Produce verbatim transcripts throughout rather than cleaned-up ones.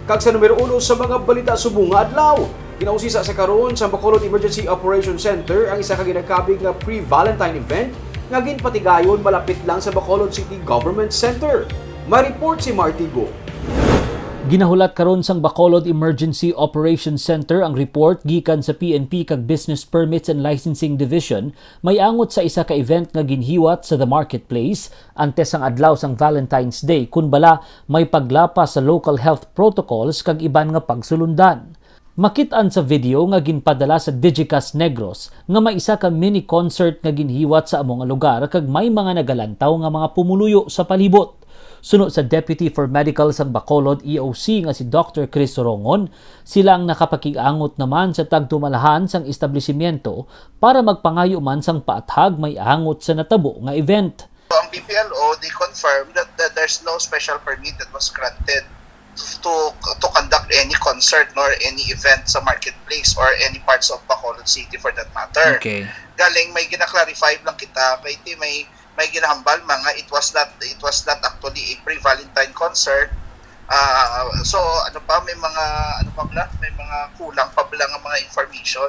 Kag sa numero uno sa mga balita subong nga adlaw, ginausisa sa karon sa Bacolod Emergency Operation Center ang isa ka ginakabig nga pre-Valentine event nga ginpatigayon malapit lang sa Bacolod City Government Center. May report si Marty Go. Ginahulat karon sang Bacolod Emergency Operation Center ang report gikan sa P N P kag Business Permits and Licensing Division may angot sa isa ka event nga ginhiwat sa The Marketplace antes sang adlaw sang Valentine's Day, kun bala may paglapas sa local health protocols kag iban nga pagsulundan. Makit-an sa video nga ginpadala sa Digicast Negros nga may isa ka mini concert nga ginhiwat sa amo nga lugar kag may mga nagalantaw nga mga pumuluyo sa palibot. Suno sa Deputy for Medical sang Bacolod E O C nga si Doctor Chris Rongon, sila ang nakapakig-angot naman sa tagtumalahan sang establisimyento para magpangayo man sang paathag may angot sa natabo nga event. So, ang B P L O, they confirmed that, that there's no special permit that was granted to to conduct any concert nor any event sa marketplace or any parts of Bacolod City for that matter. Okay. Galing may gina-clarify lang kita kay ti may may ginahambal mga it was not it was not actually a pre-Valentine concert. Ah, so ano pa may mga ano pa bala may mga kulang pa bala nga mga information.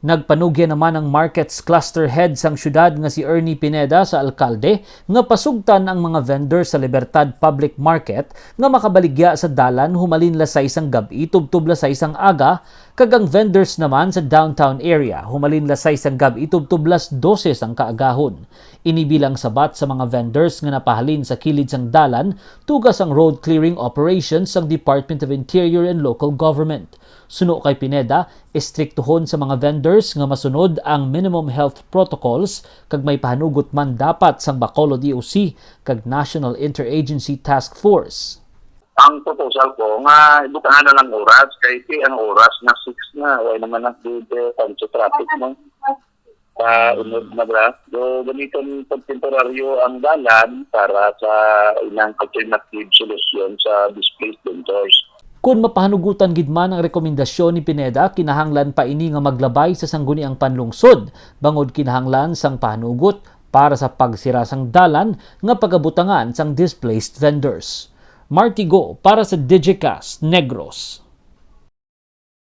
Nagpanugyan naman ang Markets Cluster Head sang siyudad nga si Ernie Pineda sa alkalde nga pasugtan ang mga vendor sa Libertad Public Market nga makabaligya sa dalan humalin las sais sang gab-i tubtob las sais sang aga, kag ang vendors naman sa downtown area humalin las sais sang gab-i tubtob las dose sang kaagahon. Ini bilang sabat sa mga vendors nga napahalin sa kilid sang dalan tuga sang road clearing operations sang Department of Interior and Local Government. Suno kay Pineda, estriktuhon sa mga vendors nga masunod ang minimum health protocols kag may pahanugot man dapat sang Bacolod E O C kag National Interagency Task Force. Ang proposal ko nga ibutangan na lang oras kay ti ang oras na six na, way naman ang dito sa traffic mo. Sa unod na bra. Do gamiton pag temporaryo ang dalan para sa inang alternative solusyon sa displaced vendors. Kun mapahanugutan gid man ang rekomendasyon ni Pineda, kinahanglan pa ini nga maglabay sa sangguniang panlungsod, bangod kinahanglan sang pahanugot para sa pagsira sang dalan nga pagabutangan sang displaced vendors. Marty Go para sa Digicast Negros.